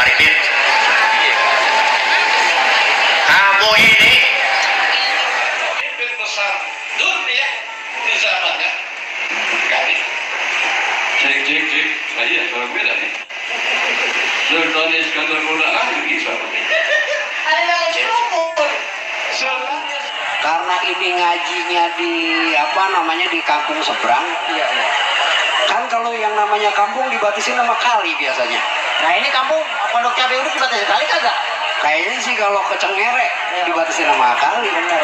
Arifin. Kamu ini besar dunia di zamannya kali. Cek, saya suara beda nih. Sultan Iskandar Muda lagi suara. Ada yang cukup. Karena ini ngajinya di apa namanya di kampung seberang. Iya. Kan kalau yang namanya kampung dibatasin nama kali biasanya. Nah ini kampung Pondok Cabe ini dibatasi kali kagak? Kayaknya sih kalau ke Cengere dibatasin nama kali. Benar.